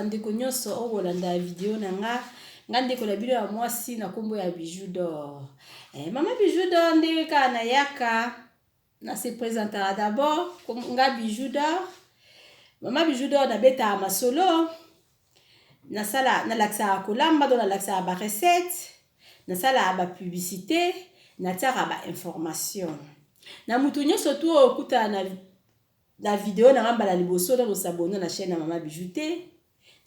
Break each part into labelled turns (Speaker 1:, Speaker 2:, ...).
Speaker 1: Bandeko nyonso oyo bolanda video na nga, nga ndeko na bino ya mwasi na nkombo ya Bijou d'Or. Eh, mama Bijou d'Or, ndenge kaka nayaka na se présentaka d'abord nga Bijou d'Or. Mama Bijou d'Or, nabetaka masolo, nasala, nalakisaka kolamba, donc nalakisaka ba recette, nasalaka ba publicité, natiaka ba information. Na mutu nyonso tu oyo okutana na video na nga mbala liboso, nano s'abonner na chaîne ya Mama Bijou te,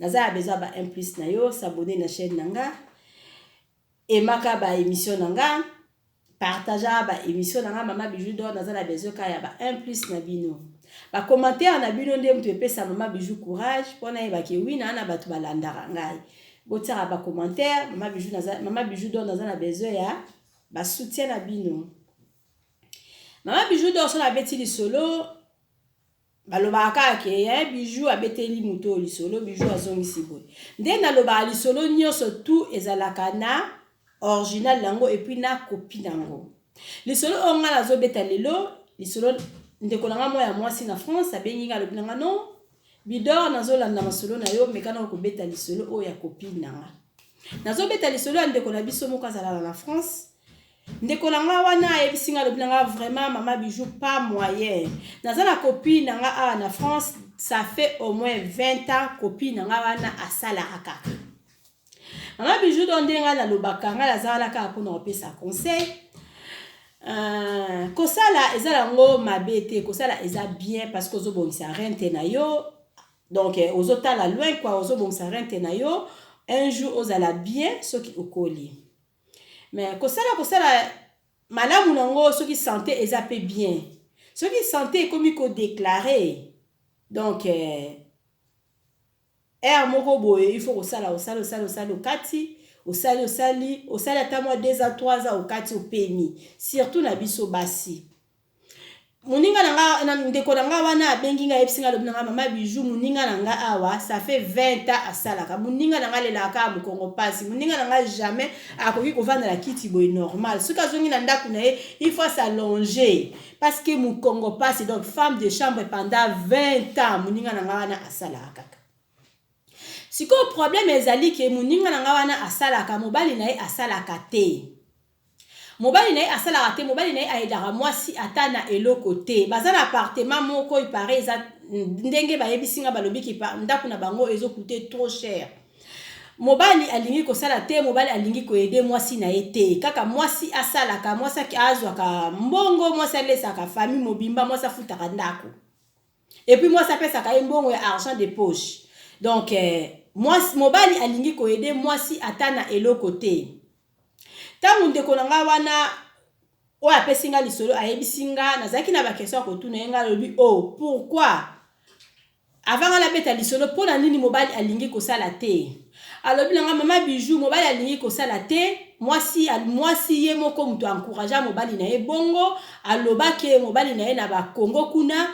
Speaker 1: naza ya besoin ba 1 plus na yo. S'abonner na chaîne na nga, emaka ba émission na nga, partageaka ba émission na nga Mama Bijou d'Or. Naza na besoin kaka ya ba 1 plus na bino, ba commentaire na bino nde moto epesa Mama Bijou courage mpo nayebaki wi na na bato balandaka ngai. Botiaka ba commentaire. Mama Bijou, naza Mama Bijou d'Or, naza na besoin ya ba soutien na bino. Mama Bijou d'Or, so nabeti lisolo, balobaka kaka ke ya Bijou abeteli moto oyo lisolo, Bijou azongisi boye. Nde nalobaka, lisolo nyonso tu ezalaka na original nango et puis na copie nango. Lisolo oyo ngai nazobeta lelo, lisolo ndeko na nga mwa ya mwasi na France abengi ngai, alobi na nga: "Non, Bidor, nazolanda masolo na yo, meka na kobeta lisolo oyo ya copine na nga." Nazobeta lisolo ya ndeko na biso moko azalaka na France. Ndeko na nga wana ayebisi nga, alobi na nga: "Vraiment, mama Bijou, pas moyen. Naza na copine na nga awa na France, ça fait au moins 20 ans copine na nga wana asalaka kaka." Mama Bijou, do ndenge ngai nalobaka, ngai naza wana kaka mpona kopesa conseil. Kosala eza yango mabe te, kosala eza bien parce que ozobongisa rente na yo, donc ozotala loin quoi, ozobongisa rente na yo, un jour ozala bien soki okoli. Mais kosala, kosala malamu nango soki santé eza mpe bien. Soki santé ekomi kodéclare, donc heure moko boye il faut kosala, osali, osali, osali, okati, osali, osali, osali ata mwa 2 ans, 3 ans, okati, opemi. Surtout na biso basi. Moninga na nga, ndeko na nga wana abengi ngai, ayebisi nga, alobi na nga: "Mama Bijou, moninga na nga awa, ça fait 20 ans asalaka. Moninga na nga alelaka kaka mokongo mpasi. Moninga na nga jamais akoki kovanda na kiti boye normal. Soki azongi na ndako na ye, il faut s'allonger parce que mokongo mpasi." Donc femme de chambre pendant 20 ans, moninga na nga wana asalaka kaka. Sikoyo problème ezali ke moninga na nga wana asalaka, mobali na ye asalaka te. Mobali na ye asalaka te, mobali na ye ayedaka mwasi ata na eloko te. Baza na appartement moko, ipare eza ndenge bayebisi nga, balobiki ndako na bango ezocoûter trop cher. Mobali alingi kosala te, mobali alingi koaider mwasi na ye te. Kaka mwasi asalaka, mwasi azwaka mbongo, mwasi alesaka famille mobimba, mwasi afutaka ndako et puis mwasi apesaka ye mbongo ya argent de poche. Donc mwasi, mobali alingi koaider mwasi ata na eloko te. Ntango ndeko na nga wana oyo apesi nga lisolo ayebisi nga, nazalaki na ba question ya kotuna ye. Nga alobi: "Oh, pourquoi?" Avant nga nabeta lisolo, mpo na nini mobali alingi kosala te? Alobi na nga: "Mama Bijou, mobali alingi kosala te. Mwasi, mwasi ye moko moto encouragea mobali na ye bongo. Alobaki mobali na ye na Bakongo kuna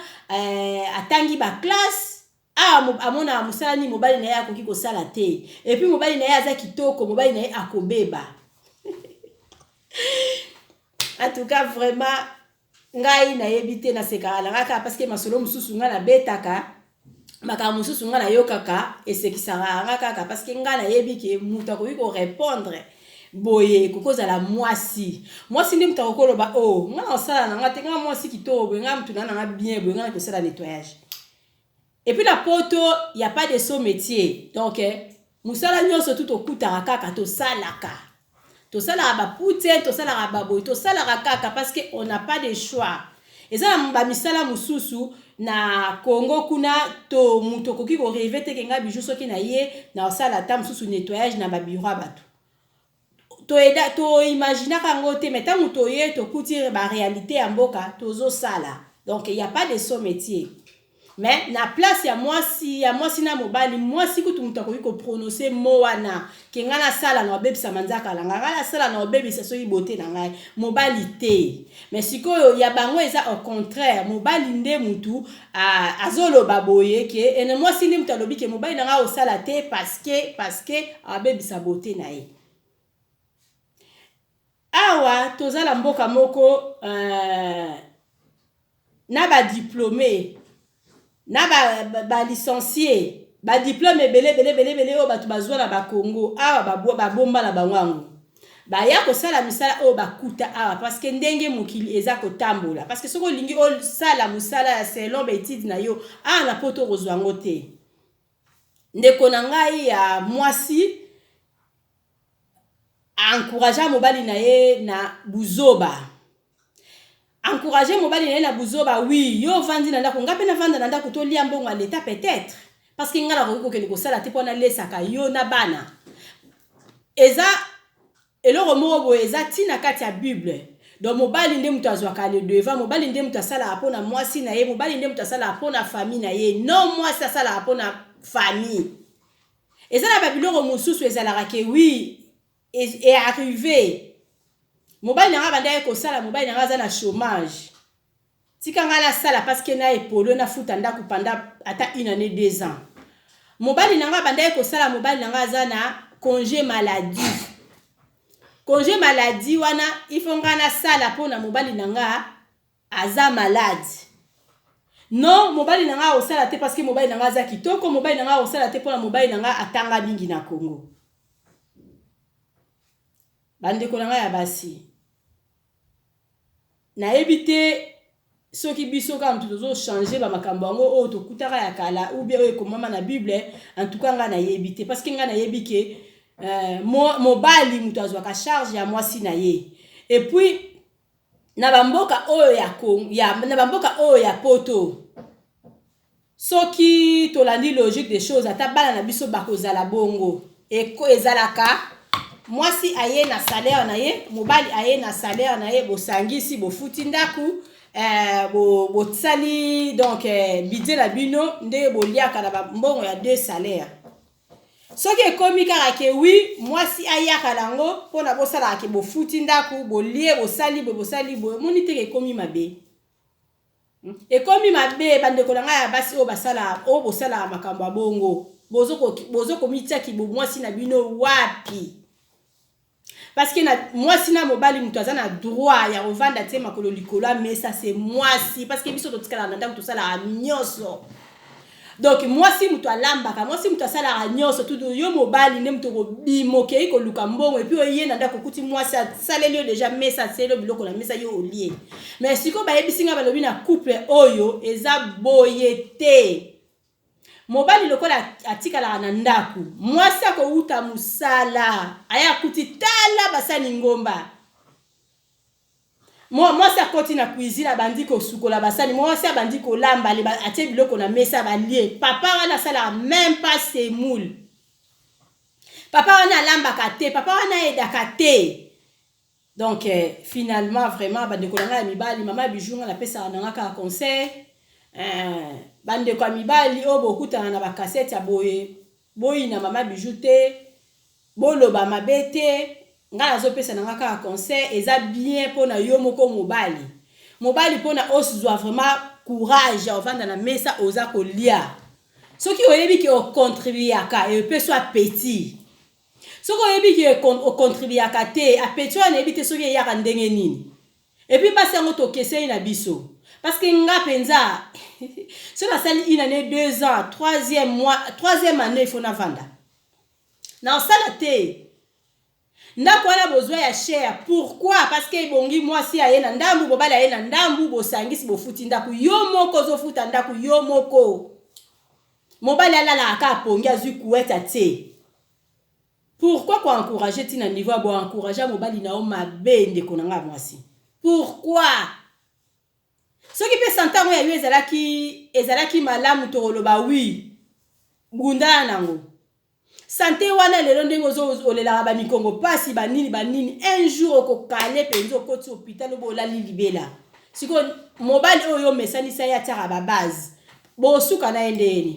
Speaker 1: atangi ba classe awa, amonaka mosala nini mobali na ye akoki kosala te. Et puis mobali na ye aza kitoko, mobali na ye akobeba." En tout cas, vraiment, ngai nayebi te, nasekaka na ngai kaka parce que masolo mosusu ngai nabetaka, makambo mosusu ngai nayokaka, esekisaka nga kaka parce que ngai nayebi ke moto akoki korépondre boye ekoki kozala mwasi. Mwasi nde moto akoki koloba: "O oh, ngai na kosala na nga te, ngai mwasi kitoko boye, ngai motu na nanga bien boye, ngai na kosala nettoyage." Et puis na poto, y a pas de sot métier. Donc mosala nyonso tu tokutaka kaka, tosalaka, tosalaka bapute, tosalaka baboye, tosalaka kaka parce que on n'a pas de choix. Eza na bamisala mosusu na Congo kuna to moto okoki korêver te ke ngai Bijou, soki na ye na kosala ata mosusu nettoyage na ba bureau ya bato. Toimaginaka yango te, mais ntango toye, tokuti ba réalité ya mboka, tozosala. Donc y a pas de sot métier. Mais na place ya mwasi, ya mwasi na mobali, mwasi kutu moto akoki koprononcer mo wana ke ngai nasala na obebisa manzaka na ngai, ngai nasala na obebisa soki bote na ngai, mobali te. Mais sikoyo ya bango eza au contraire, mobali nde mutu azoloba boye ke ene mwasi nde mutu alobi ke mobali na ngai osala te parce que abebisa bote na ye. Awa toza na mboka moko na ba diplômé, na ba licencié. Ba diplome ebele ebele ebele ebele oyo bato bazwa na ba Congo awa babomba na bango yango. Baya kosala misala oyo bakuta awa parce que ndenge mokili eza kotambola. Parce que soki olingi osala mosala ya selon ba etudes na yo awa na poto okozwa yango te. Ndeko na ngai ya mwasi a encouragea mobali na ye na buzoba. Encourager mobali na ye na buzoba oui yo ovandi na ndako nga pe navanda na ndako tolia mbongo ya l'etat peut-etre parce que nga nakoki kokende kosala te po nalesaka yo na bana eza eloko moko boye eza ti na kati ya bible donc mobali nde moto azwaka le devant mobali nde moto asalaka mpo na mwasi na ye mobali nde moto asalaka mpo na famille na ye non mwasi asalaka mpo na famille eza na babiloko mosusu ezalaka ke oui e arrive mobali na nga abandaki kosala mobali na nga aza na chômage tika nga nasala parce que na epolo nafuta ndako pendant ata une année 2 ans. Mobali na nga abandaki kosala mobali na nga aza na congé maladie, congé maladie wana il faut nga nasala mpona mobali na nga aza malade. Non, mobali na nga akosala te parce que mobali na nga aza kitoko, mobali na nga akosala te mpona mobali na nga atanga mingi na Congo. Bandeko na ngai ya basi, nayebi te soki biso kaka moto tozochange bamakambo yango oyo tokutaka ya kala ou bien oyo ekomama na Bible. En tout cas ngai nayebi te, parce que ngai nayebi ke mobali moto azwaka charge ya mwasi na ye. Et puis na bamboka oyo ya, na bamboka oyo ya poto, soki tolandi logique des choses, ata bana na biso bakozala bongo. Ezalaka mwasi aye na salaire na ye, mobali aye na salaire na ye, bosangisi, bofuti ndako, bosali donc budget na bino ndenge boliaka na bambongo ya deux salaire. Soki ekomi kaka ke oui, mwasi ayaka nango mpona bosalaka ke bofuti ndako, bolie, bosali boye, bosali boye, omoni teke ekomi mabe, Ekomi mabe. Bandeko na ngai ya basi oyo basala, oyo bosalaka makambo ya bongo, bozokomitiaki bomwasi na bino wapi? Parce que na mwasi na mobali, moto aza na droit ya kovanda tie makolo likolo ya mesa se mwasi, parce que biso totikalaka na ndako, tosalaka nyonso. Donc mwasi moto alambaka, mwasi moto asalaka nyonso tutu. Yo mobali nde moto okobima, okei koluka mbongo, et puis oye na ndako, okuti mwasi asaleli yo déjà mesa, asaleli yo biloko na mesa, yo olie. Mais sikoyo bayebisi nga, balobi na couple oyo eza boye te. Mobali lokola atikalaka na ndako, mwasi akowuta mosala, aya akuti tala basani ngomba. Mwasi akoti na cuisine, abandi kosukola basani, mwasi abandi kolamba, atie biloko na mesa, balie. Papa wana asalaka même pas semoule, papa wana alambaka te, papa wana ayedaka te. Donc finalement, vraiment, bandeko na ngai ya mibali, mama Bijou nga napesaka na nga kaka conseil, bandeko ya mibali oyo bokutana na bakasete ya boye, boyina mama Bijou te, boloba mabe te. Ngai nazopesa na nga kaka conseil. Eza bien mpona yo moko mobali, mobali mpona ozwa vraiment courage ya ovanda na mesa oza kolia. Soki oyebi ke ocontribuaka, epesi appétit. Soki oyebi ke ocontribuaka te, appétit wana nayebi te soki eyaka ndenge nini. Et puis basi yango tokeseni na biso, parce que nga mpenza so nasali une année, 2 ans, troisième mois, troisième année, il faut navanda na osala te. Ndako wana bozwa ya cher, pourquoi? Parce que ebongi mwasi aye na ndambu, mobali aye na ndambu, bosangisi, bofuti ndako. Yo moko ozofuta ndako yo moko, mobali alalaka kaka pongi, azwi couette atie. Pourquoi koencourage ntina niveau ya boencourage mobali na yo mabe, ndeko na ngai mwasi? Pourquoi? Soki mpe santé yango ya yo ezalaki malamu, tokoloba oui, bundana nango santé wana. Lelo ndenge olelaka bamikongo mpasi, banini banini, un jour okokale mpenza, okoti hôpital obo olali libela. Sikoyo mobali oyo omesanisa ye atiaka babase, bosuka na ye ndenge?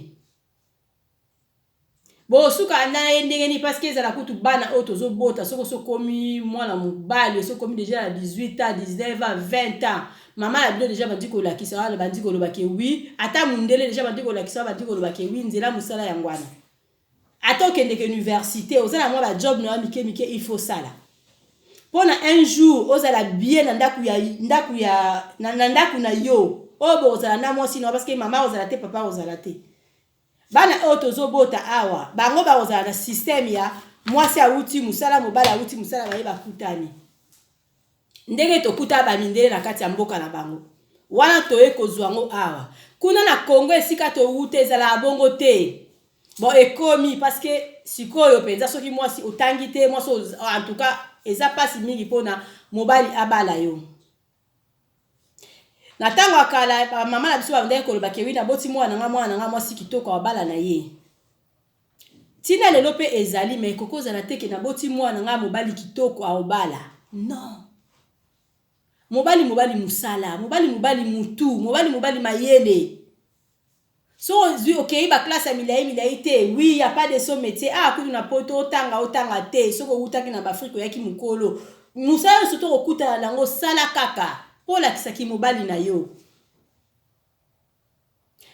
Speaker 1: Bosuka na ye ndenge nini? Parce que ezala kutu bana oyo tozobota, soki osokomi mwana mobali, osokomi déjà na 18 ans, 19 ans, 20 ans, mama na bino déjà bandi kolakisa wana, bandi koloba ke oui, ata mundele déjà bandi kolakisa wana, bandi koloba ke oui, nzela mosala yango wana. Ata okendeke université, oza na mwa bajob na yo mike mike, il faut sala mpona un jour ozala bien na ndako ya ndako ya na ndako na yo oyo bokozala na mwasi na yo, parce que mama ozala te, papa ozala te. Bana oyo tozobota awa, bango bakozala na système ya mwasi awuti mosala, mobali awuti mosala, baye bakutani. Ndenge tokuta ba mindele na kati ya mboka na bango. Wana toye kozwa yango awa. Kuna na Congo esika towuta ezalaka bongo te. Bon ekomi parce que sikoyo penza soki mwasi otangi te, mwasi en tout cas eza pasi mingi pona mobali abala yo. Na ntango ya kala ba mama na biso babandaki koloba ke wi naboti mwana na nga, mwana na nga mwasi kitoko abala na ye. Tina lelo pe ezali mais ekoki kozala te ke naboti mwana na nga mobali kitoko aobala. Non. Mobali mobali musala, mobali mobali mutu, mobali mobali mayele. Soki ozui okeyi ba classe ya milayi milayi te, oui ya pas de sot metier, awa kutu na poto otanga otanga te, soki owutaki na ba Afrique oyaki mukolo, musala nionso to kokutana na yango sala kaka po olakisa ki mobali na yo.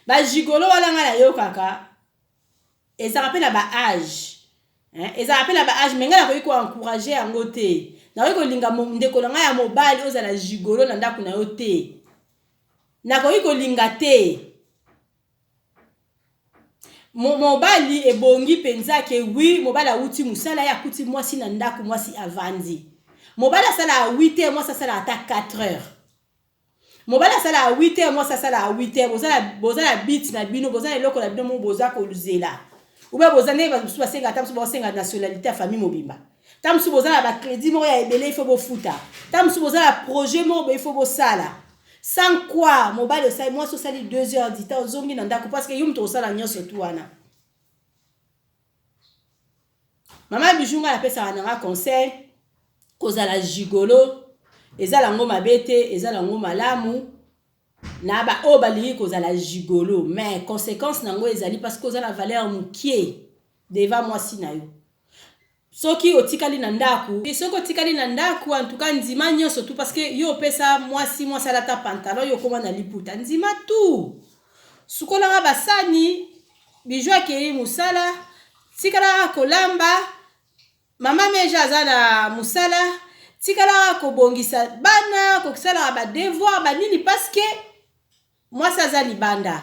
Speaker 1: Ba gigolo wana nga nayokaka ezalaka pe na ba age hein, ezalaka pe na ba age mais nga nakoki ko encourager yango te, nakoki kolinga ndeko na nga ya mobali ozala gigolo na ndaku na yo te. Nakoki kolinga te. Mobali ebongi penza ke oui mobali awuti musala ye akuti mwasi na ndaku mwasi avandi. Mobali asalaka 8 heures mwasi asalaka ata 4 heures. Mobali asalaka 8 heures mwasi asalaka 8 heures boza na boza na but na bino boza na eloko na bino moko boza kozela. Ou bien boza ndenge bato mosusu basengaka ata mosusu baosenga nationalite ya famille mobimba. Ta mosusu boza na ba credit moko ya ebele il faut bofuta. Ta mosusu boza na projet moko boye il faut bosala. Sans quoi mobali osali mwasi osali 2 heures du temps ozongi na ndako parce que yo moto osala nyonso tu wana. Mama Bijou ngai napesaka na nga conseil kozala gigolo eza nango mabe te eza nango malamu na ba oyo balingi kozala gigolo mais consequence nango ezali parce que oza na valeur mukie devant mwasi na yo. Soki otikali na ndaku soki otikali na ndaku en tout cas ndima nionso tout parce que yo opesa mwasi mwasi alata pantalon yo okoma na liputa ndima tout sukolaka ba sani Bijou akeyi musala tikala kaka kolamba mama Meja aza na musala tikala kaka kobongisa bana kosalaka ba devoir ba nini parce que Mwasi aza libanda.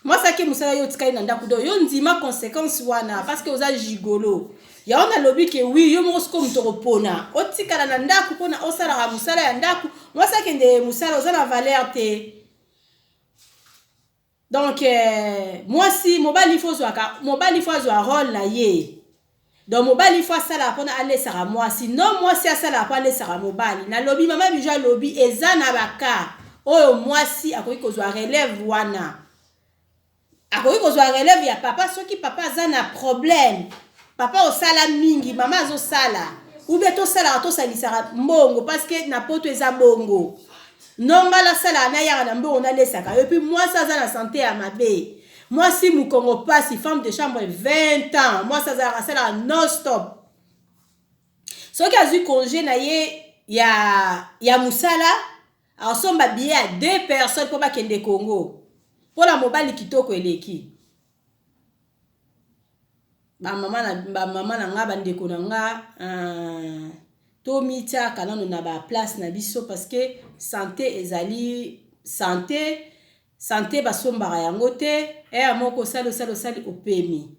Speaker 1: Mwasi ake musala yo otikali na ndaku donc yo ndima consequence wana parce que oza gigolo. Yango nalobi ke oui yo moko sikoyo moto okopona otikala na ndaku pona osalaka musala ya ndaku mwasi akende musala oza na valeur te. Donc eh, mwasi mobali faut ozwaka mobali faut azwa role na ye. Donc mobali il faut asalaka pona alesaka mwasi non mwasi asalaka po alesaka mobali nalobi mama Bijou alobi eza na ba cas oyo mwasi akoki kozwa relève wana akoki kozwa relève ya papa soki papa aza na problème papa osala mingi mama azosala ou bien tosalaka tosangisaka mbongo parce que na poto eza bongo non nga nasalaka nayaka na mbongo nalesaka yo epuis mwasi aza na sante ya mabe Mwasi mukongo pasi femme de chambre 20 ans mwasi azalaka asalaka non stop soki azwi congé na ye ya, ya musala asomba billet ya deux personnes mpo bakende Congo mpo na mobali kitoko eleki bamama na bamama na nga bandeko na nga uh, tomitiaka nano na baplace na biso parce que sante ezali sante Sante basombaka yango te, heure moko osali osali osali opemi.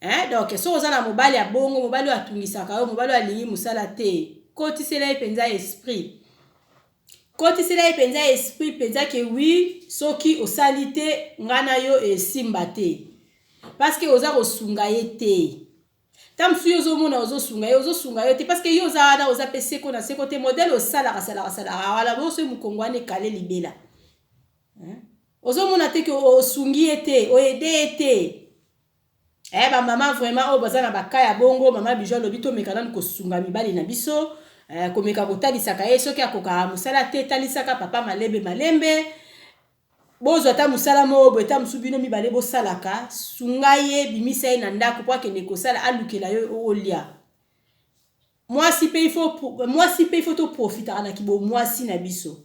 Speaker 1: Hein donc soki oza na mobali ya bongo, mobali oyo atungisaka yo, mobali oyo alingi musala te, kotisela ye penza esprit. Kotisela ye penza esprit penza ke oui soki osali te nga na yo esimba te. Parce que oza kosunga ye te. Ta mosusu yo ozomona ozosunga ye, ozosunga yo te parce que yo oza wana oza pe seko na seko te, modèle osalaka salaka salaka wana bongo soki mokongo wana ekale libela. Ozomona te ke osungi ye te, oede ye te. Eh ba mama vraiment oyo baza na ba cas ya bongo, mama Bijou alobi tomeka nanu kosunga mibali na biso, eh, komeka kotalisaka ye soki akokaka mosala te, talisaka papa malembe malembe. Bozwa ata mosala moko boye, ata mosusu bino mibale bosalaka, sunga ye, bimisa ye na ndako po akende kosala, alukela yo olia. Mwasi pe il faut mwasi pe il faut to profitaka na kibomwasi na biso.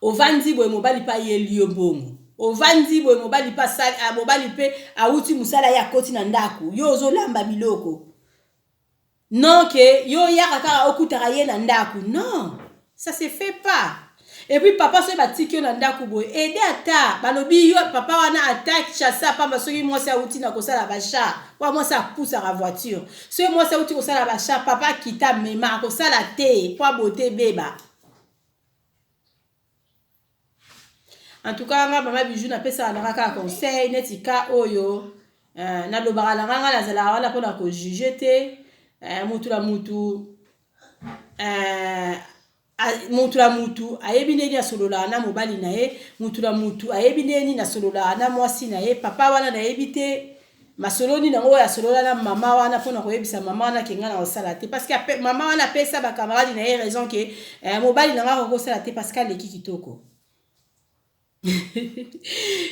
Speaker 1: Ovandi boye mobali pe ayeli yo mbongo. Ovandi boye mobali pe asali ah, mobali pe awuti musala ye akoti na ndaku yo ozolamba biloko. Non ke yo oyaka kaka okutaka ye na ndaku non ça se fait pas. Et puis papa soki batiki yo na ndako boye, aide ata balobi yo papa wana ata chasse pamba soki mwasi awuti na kosala ba chat, po mwasi apusaka voiture. Soki mwasi awuti kosala ba chat, papa akita mema akosala te po abote ebeba. En tout cas nga mama Bijou napesaka nanga kaka conseil neti ka oyo euh, nalobaka na nga nga nazalaka wana mpona kojuge te euh, mutu na mutu euh, mutu na mutu ayebi ndenge nini asololaka na mobali na ye, mutu na mutu ayebi ndenge nini asololaka na mwasi na ye. Papa wana nayebi te masolo nini yango oyo asolola na mama wana mpona koyebisa mama wana ke ngai nakosala te, parce que mama wana apesa ba camarade na ye raison ke eh, mobali na ngai akoki kosala te parce que aleki kitoko.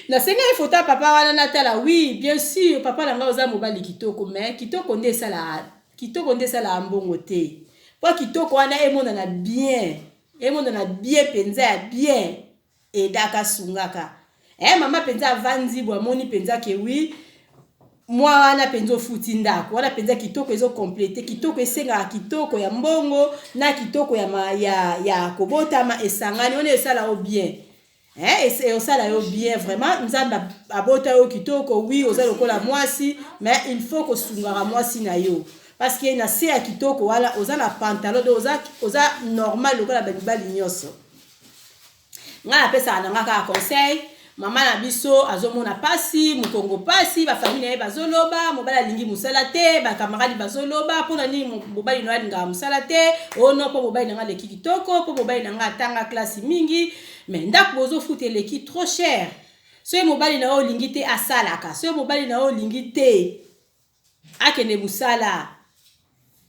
Speaker 1: Nasengaki foto ya papa wana natala. Oui, bien sûr, papa na ngai oza mobali kitoko, mais kitoko nde esalaka, kitoko nde esalaka mbongo te. Po kitoko wana emonana bien, emonana bien mpenza ya bien, edaka sungaka. Eh, mama mpenza avandi bo amoni mpenza ke oui, mwa wana mpenza ofuti ndako wana mpenza kitoko ezo complete kitoko, esengaka kitoko ya mbongo na kitoko ya, ma, ya, ya kobotama esangani wana esala yo bien. Eh, osala yo bien vraiment. Nzambe abota yo kitoko, oui, oza lokola mwasi, mais il faut kosungaka mwasi na yo, parce que na se ya kitoko wana oza na pantalon, donc oza, oza normal lokola bamibali nyonso. Ngai napesaka na nga kaka conseil. Mama na biso azomona pasi, mokongo pasi, bafamille na ye bazoloba mobali alingi mosala te, bakamaradi bazoloba mpona nini mobali na yo alingaka mosala te. Ono mpo mobali na nga aleki kitoko, mpo mobali na nga atanga klasi mingi, mais ndako bozofuta eleki trop cher. Soki mobali na yo olingi te asalaka, soki mobali na yo olingi te akende mosala,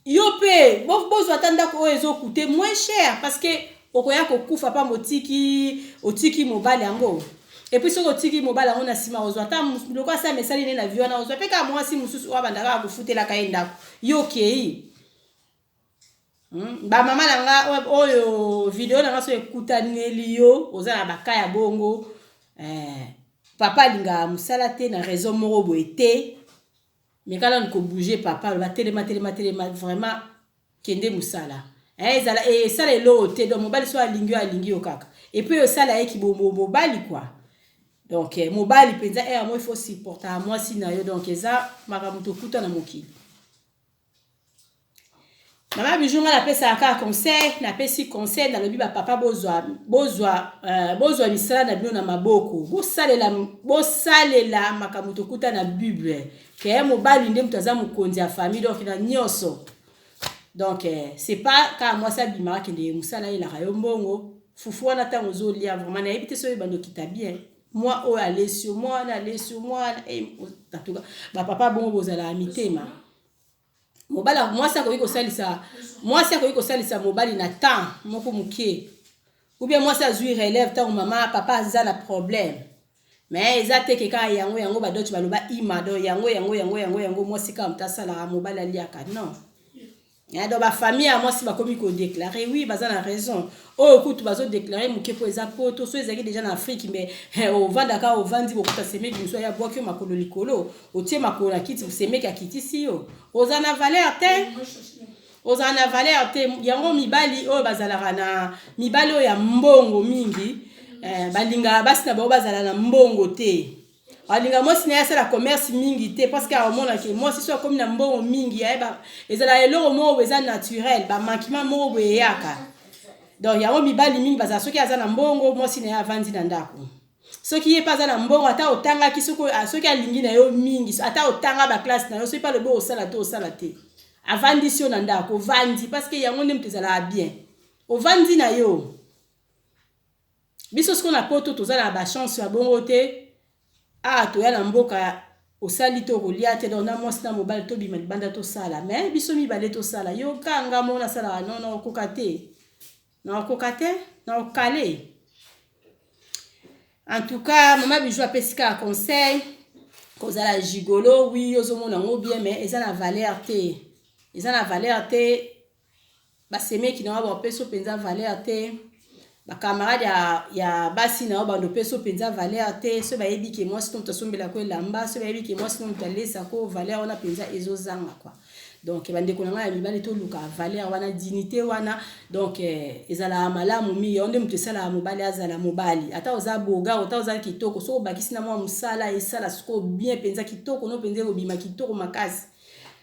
Speaker 1: yo mpe bozwa ata ndako oyo ezokute moins cher, parce que okoya kokufa pamba otiki, otiki mobali yango. Et puis soki otiki mobali yango, na nsima ozwa ata lokola asala mesali ne na vie wana, ozwa mpe kaka mwasi mosusu oyo abanda kaka kofutelaka ye ndako, yo okei. Bamama na nga oyo video na nga so ekutaneli yo, oza na baka ya bongo, eh, papa alingaka mosala te na raison moko boye te, meka nanu kobouge papa, aloba telema, telema, telema, vraiment kende mosala. Eh, ezala esala eloko te. Donc mobali so alingi yo, alingi yo kaka, et puis osala ye kibombo mobali quoi. Donc eh, mobali mpenza ere mo il faut supporter mwasi na yo. Donc eza makambo tokuta na mokili. Mama Bijou, nga napesaka kaka conseil, napesi conseil, nalobi bapapa bozwa, bozwa, bozwa misala na bino na maboko, bosalela, bosalela makambo tokuta na Bible ke mobali nde moto aza mokonzi ya famille, donc na nyonso. Donc eh, c'est pas kaka mwasi abimaka akende mosala ayelaka yo mbongo. Fufu wana ntango ozolia, vraiment nayebi te soki ebanda okita bien mwa oyo alesi yo, mwa wana alesi yo, mwa wana eh, en tout cas bapapa bongo bozalaka mitema. Mobali, mwasi akoki kosalisa, mwasi akoki kosalisa mobali na temps moko moke, ou bien mwasi azwi relève ntango mama papa aza na problème, mais eza te ke kaka yango yango badoti baloba ima, donc yango yango yango yango yango mwasi kaka moto asalaka, mobali aliaka, non. Eh, donc bafamille ya mwasi bakomi kodéclarer, oui, baza na raison. Oyo kutu bazodéclarer moke mpo eza poto. So ezalaki déjà na Afrique, mais ovandaka, ovandi, bokuta semeki mosusu aya bwaki yo makolo likolo, otie makolo na kiti, semeki akitisi yo, oza na valeur te, ozala na valeur te. Yango mibali oyo bazalaka na mibali oyo ya mbongo mingi, eh, balingaka basi na bango bazala na mbongo te. Alinga mwasi na ye asala commerce mingi te, parce que aomonake mwasi so akomi na mbongo mingi, ayeba ezala eloko moko boye eza naturel, bamanquement moko boye eyaka. Donc yango mibali mingi bazala, soki aza na mbongo, mwasi na ye avandi na ndako. Soki ye mpe aza na mbongo, ata otangaki, soki alingi na yo mingi, ata otanga baklasse na yo, soki mpe alobi osala te, osala te, avandisi yo na ndako, ovandi, parce que yango nde moto ezalaka bien, ovandi na yo. Biso sikoyo na poto toza na bachance ya bongo te. Awa toya na mboka, osali te okolia te. Donc na mwasi na mobali tobima libanda tosala, mais biso mibale tosala, yo kanga mo nasalaka, non, nakokoka te, nakokoka te, nakokale. En tout cas mama Bijou apesi kaka conseil. Kozala gigolo, oui, ozomona yango bien, mais eza na valeur te, eza na valeur te. Basemeki na yo bapesi yo mpenza valeur te, bacamarade ya basi na yo bando opesi yo mpenza valeur te. So bayebi ke mwasi to moto asombelako elamba, so bayebi ke mwasi no moto alesako, valeur wana mpenza ezozanga quoi. Donc bandeko na ngai ya mibali, toluka valeur wana, dignité wana. Donc ezalaka malamu mingi. Yango nde moto esalaka mobali azala mobali. Ata oza boga, ata oza kitoko, soki obakisi na mwa mosala, esala sikoyo bien mpenza, kitoko no mpenza ekobima kitoko makasi.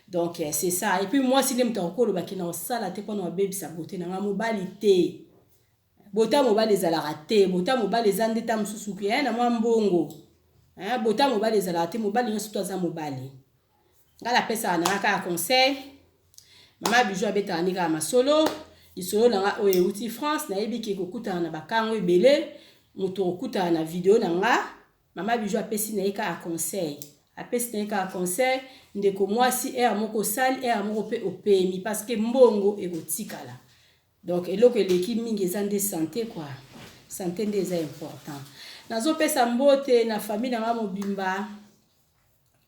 Speaker 1: Donc c'est ça. Et puis mwasi nde moto akokolobaki na kosala te mpona babebisa beauté na ngai, mobali te. Beauté mobali ezalaka te. Beauté mobali eza nde ta mosusu ke na mwa mbongo. Beauté mobali ezalaka te. Mobali nyonso to aza mobali. Ngai napesaka na nga kaka conseil. Mama Bijou abetaka nde kaka masolo. Lisolo na nga oyo euti France, nayebi ke kokutana na bakango ebele. Moto okutana na video na nga, Mama Bijou apesi na ye kaka conseil, apesi na ye kaka conseil. Ndeko mwasi, heure moko osali, heure moko mpe opemi, parce que mbongo ekotikala. Donc eloko eleki mingi eza nde santé quoi. Santé nde eza important. Nazopesa mbote na famille na nga mobimba,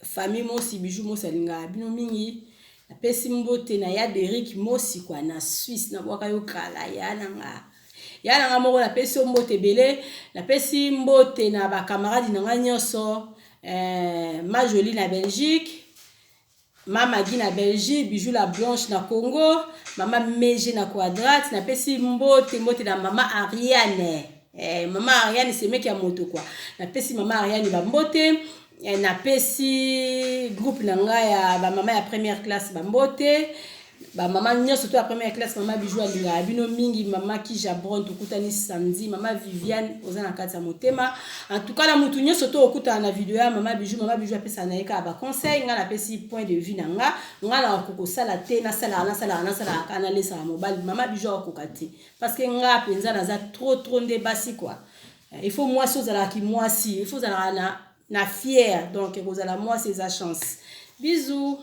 Speaker 1: famille Mosi. Bijou Mosi alingaka bino mingi. Napesi mbote na ya Derik Mosi kwa na Suisse. Nabwaka yo kala, ya na nga, ya na nga moko. Napesi yo mbote ebele. Napesi mbote na bakamaradi na nga nyonso, Majoli na Belgique, Mama Gi na Belgique, Bijou la Blanche na Congo, Mama Meje na Quadrate. Napesi mbote, mbote na Mama Ariane, Mama Ariane semeki ya moto kwa. Napesi Mama Ariane bambote. Napesi groupe na ngai ya bamama ya première classe bambote, bamama nyonso to ya première classe. Mama Bijou alingaka bino mingi. Mama Kijabron, tokutani samedi. Mama Viviane, oza na kati ya motema. En tout cas, na mutu nyonso to okutana na video ya Mama Bijou, Mama Bijou apesaka na ye kaka baconseil. Ngai napesi point de vue na nga. Ngai nakoki kosala te, nasalaka, nasalaka, nasalaka kaka, nalesaka mobali. Mama Bijou akokoka te, parce que nga mpenza naza trop trop nde basi quoi. Il faut mwasi ozalaki mwasi, il faut ozalaka na fier. Donc kozala mwasi eza chance. Bisous.